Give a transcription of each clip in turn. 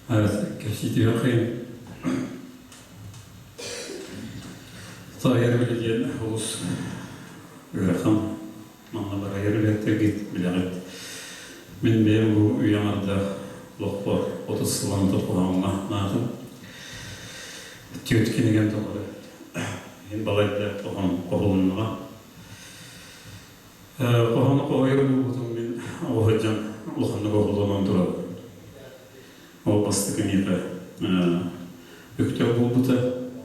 Кэпсиитигэр Таайар үлэ диэн олус ыарахан. Манна барайар үлэттэргит билэҕит. Мин бэйэм бу үйэ аҥардаах олохпор 30 сылланыта хоһооҥҥо наатым. Түөрт кинигэм тоҕо иһин балайда хоһоон хоһулуннаҕа. Хоһоону хоһуйар буолбутум мин оҕо сылдьан улаханнык оҕолонон турабын. Ол бастакы миэхэ үктэл буолбута,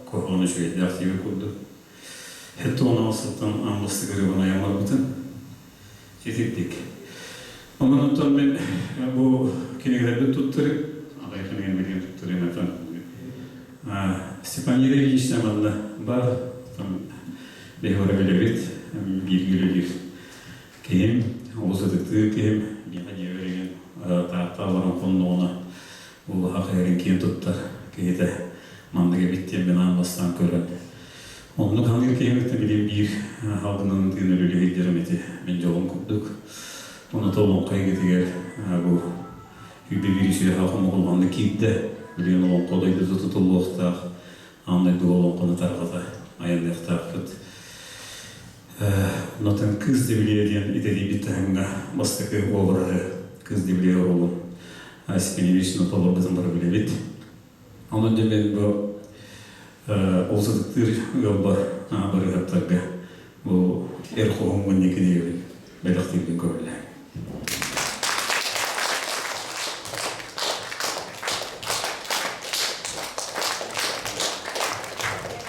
куһаҕан үчүгэйдээх диэбит курдук. 76 сылтан аан бастакы ырыабын айан барбытым. Ситирдик. Онон оттон мин бу кинигэлэрбин туттарым, аҕыйах кинигэм билигин туттарыам этэ. Степан Ильич манна бар, там биһи бары билэбит, бииргэ үлэлиир киһим, олус ытыктыыр киһим, миэхэ дьиэбэр игин Таатта олорон хонноҕуна улаха хайарын киэн туттар киһитэ маннык эбит диэн мин аан бастаан көрөн оннук ханыыр киһим билим биир халгынан тыын үлүлүһүйдэрим ити мин дьолум курдук ону олоҥхо эйгэтигэр бу үбү биир сүрэхэ хомоҕолоһонно киирдэ билигин олоҥхо дойдута тутуллуохтаах аан дойдуга олоҥхону тарҕата айанныахтаахпыт Онтон Кыыс Дэбилиэ диэн идэлийбит таһымҥа бастакы уобараһы Кыыс Дэбилиэ оруолун Степан толорбутун бары билэбит. Онон дьэ мен бу ол сытыктыыр ыалбар барыһаттарга бу эр хоһуҥҥун кинигэбин бэлэхтиирбин көҥүллээҥ.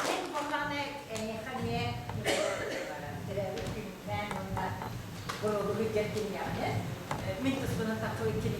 Мин буоллаҕына эйиэхэ эмиэ төрөөбүт күнүнэн уонна боруобулуу дьэр кинигэҕинэн мин туспунан тахсыбыт кинигэ.